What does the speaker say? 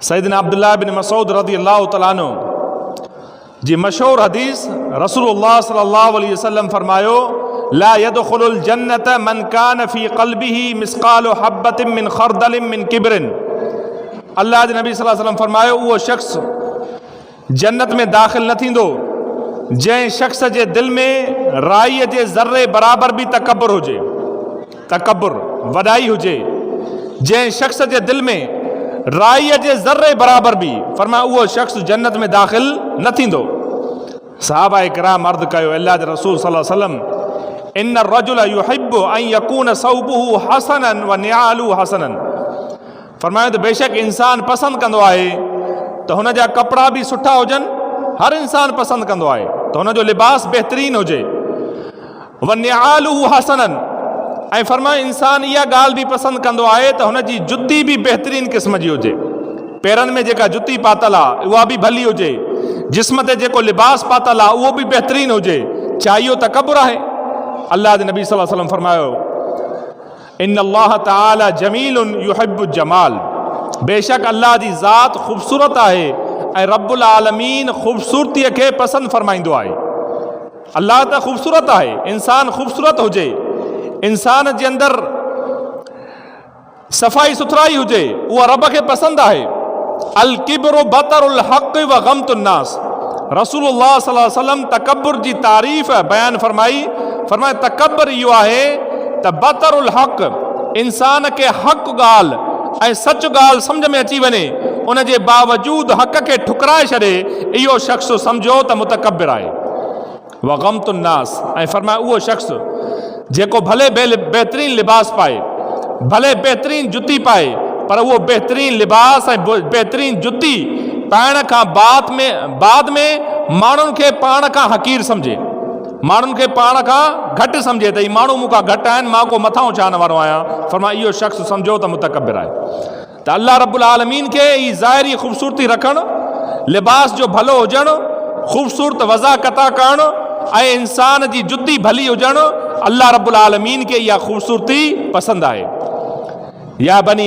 سيدنا عبدالله بن مسعود رضي الله تعالٰي عنه جي مشهور حديث، رسول الله صلي الله عليه وسلم فرمايو، لا يدخل الجنة من كان في قلبه مثقال حبة من خردل من ڪبر. الله جي نبي صلي الله عليه وسلم فرمايو، اهو شخص جنت ۾ داخل نه ٿيندو جنهن شخص جي دل ۾ رائي جي ذري برابر به تڪبر هجي، تڪبر، وڏائي هجي، جنهن شخص جي دل ۾ رائي جي ذري برابر به، فرمايو اهو شخص جنت ۾ داخل نه ٿيندو. صحابه ڪرام عرض ڪيو، اي الله جي رسول صلي الله عليه وسلم، ان الرجل يحب ان يڪون ثوبه حسنا ونعاله حسنا. فرمايو ته بيشڪ انسان پسند ڪندو آهي ته هن جا ڪپڙا به سٺا هجن، هر انسان پسند ڪندو آهي ته هن جو لباس بهترين هجي، ونعاله حسنا، ۽ فرمايو انسان اها ڳالهه به پسند ڪندو آهي ته هن جي جتي به بهترين قسم جي هجي، پيرن ۾ جيڪا جتي پاتل آهي اها به ڀلي هجي، جسم تي جيڪو لباس پاتل آهي اهو به بهترين هجي، ڇا اهو تڪبر آهي؟ الله جي نبي صلي الله عليه وسلم فرمايو. ان الله تعالي جميل يحب الجمال بيشڪ الله جي ذات خوبصورت آهي ۽ رب العالمين خوبصورتي کي پسند فرمائيندو آهي. الله ته خوبصورت آهي، انسان خوبصورت هجي، انسان جي اندر صفائي سٿرائي هجي، اها رب کي پسند آهي. الڪبر بطر الحق و غمط الناس رسول الله صلي الله عليه وسلم تڪبر جي تعريف بيان فرمائي، فرمايو تڪبر اهو آهي ته بطر الحق انسان کي حق ڳالهه ۽ سچ ڳالهه سمجهه ۾ اچي وڃي ان جي باوجود حق کي ٺڪرائي ڇڏي اهو شخص سمجهو ته متڪبر آهي. وغمط الناس ۽ فرمايو اهو شخص جيڪو ڀلي بهترين لباس پائي، ڀلي بهترين جتي پائي پر اهو بهترين لباس ۽ بهترين جتي پائڻ کان بعد ۾ بعد ۾ ماڻهن کي پاڻ کان حقير سمجهي، ماڻهن کي پاڻ کان گهٽ سمجهي ته هي ماڻهو مون کان گهٽ آهن مان ڪو مٿانهون ڇا نه وارو آهيان، فرمايو اهو شخص سمجهو ته متڪبر آهي. ته الله رب العالمين کي ئي ظاهري خوبصورتي رکڻ، لباس جو ڀلو هجڻ، خوبصورت وضع قطع ڪرڻ ۽ انسان جي جتي ڀلي هجڻ الله رب العالمين کي اها خوبصورتي پسند آهي. يا بني.